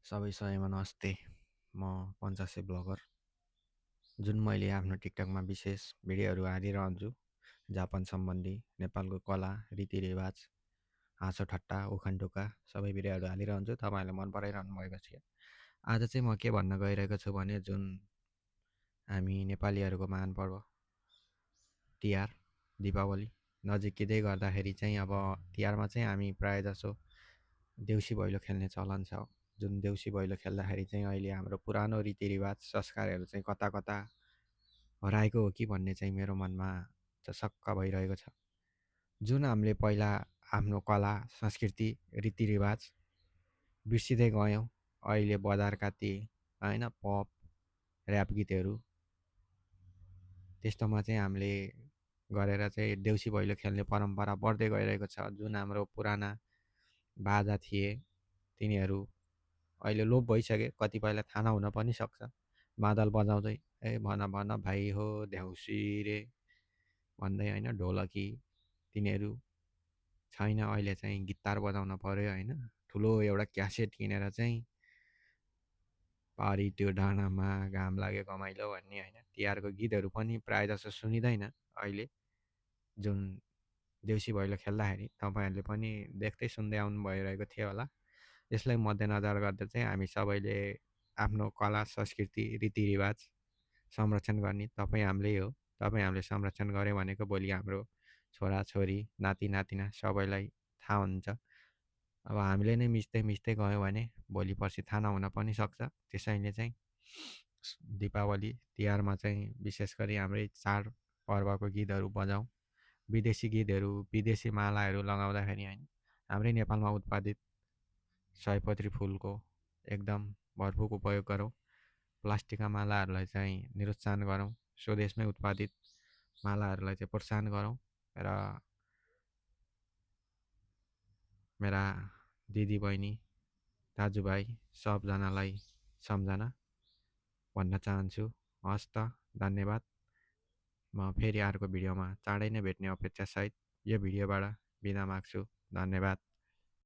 सबैमा नमस्ते। म पञ्चासे ब्लगर जुन मैले आफ्नो टिकटकमा विशेष भिडियोहरू हालिरहन्छु जापान सम्बन्धी नेपालको कला रीतिरिवाज हाँसो ठट्टा उखान टोका सबै भिडियोहरू हालिरहन्छु। तपाईँहरूले मन पराइरहनु भएको छ। आज चाहिँ म के भन्न गइरहेको छु भने जुन हामी नेपालीहरूको महान पर्व तिहार दीपावली नजिकै गर्दाखेरि चाहिँ अब तिहारमा चाहिँ हामी प्रायःजसो देउसी भैलो खेल्ने चलन छ। जुन देउसी भैलो खेल्दाखेरि चाहिँ अहिले हाम्रो पुरानो रीतिरिवाज संस्कारहरू चाहिँ कता कता हराएको हो कि भन्ने चाहिँ मेरो मनमा चसक्क भइरहेको छ। जुन हामीले पहिला आफ्नो कला संस्कृति रीतिरिवाज बिर्सिँदै गयौँ। अहिले बजारका ती होइन पप ऱ्याप गीतहरू त्यस्तोमा चाहिँ हामीले गरेर चाहिँ देउसी भैलो खेल्ने परम्परा बढ्दै गइरहेको छ। जुन हाम्रो पुराना बाजा थिए तिनीहरू अहिले लोप भइसके। कतिपयलाई थाहा नहुन पनि सक्छ। मादल बजाउँदै ए भन भन भाइ हो देउसी रे भन्दै होइन ढोलकी तिनीहरू छैन। अहिले चाहिँ गिटार बजाउन पर्यो होइन। ठुलो एउटा क्यासेट किनेर चाहिँ पारी त्यो डाँडामा घाम लाग्यो घमाइलो भन्ने होइन तिहारको गीतहरू पनि प्रायःजसो सुनिँदैन अहिले। जुन देउसी भैलो खेल्दाखेरि तपाईँहरूले पनि देख्दै सुन्दै आउनु भइरहेको थियो होला। यसलाई मध्यनजर गर्दा चाहिँ हामी सबैले आफ्नो कला संस्कृति रीतिरिवाज संरक्षण गर्ने तपाईँ हाम्रै हो। तपाईँ हामीले संरक्षण गऱ्यो भनेको भोलि हाम्रो छोराछोरी नाति नातिना सबैलाई थाहा हुन्छ। अब हामीले नै मिच्दै गयौँ भने भोलि पर्सि थाहा नहुन पनि सक्छ। त्यसैले चाहिँ दीपावली तिहारमा चाहिँ विशेष गरी हाम्रै चाडपर्वको गीतहरू बजाउँ। विदेशी गीतहरू विदेशी मालाहरू लगाउँदाखेरि होइन हाम्रै नेपालमा उत्पादित सयपत्री फुलको एकदम भरपुर उपयोग गरौँ। प्लास्टिकका मालाहरूलाई चाहिँ निरुत्साहन गरौँ। स्वदेशमै उत्पादित मालाहरूलाई चाहिँ प्रोत्साहन गरौँ। र मेरा दिदीबहिनी दाजुभाइ सबजनालाई सम्झना भन्न चाहन्छु। हस् त धन्यवाद। म फेरि अर्को भिडियोमा चाँडै नै भेट्ने अपेक्षासहित यो भिडियोबाट बिदा माग्छु। धन्यवाद।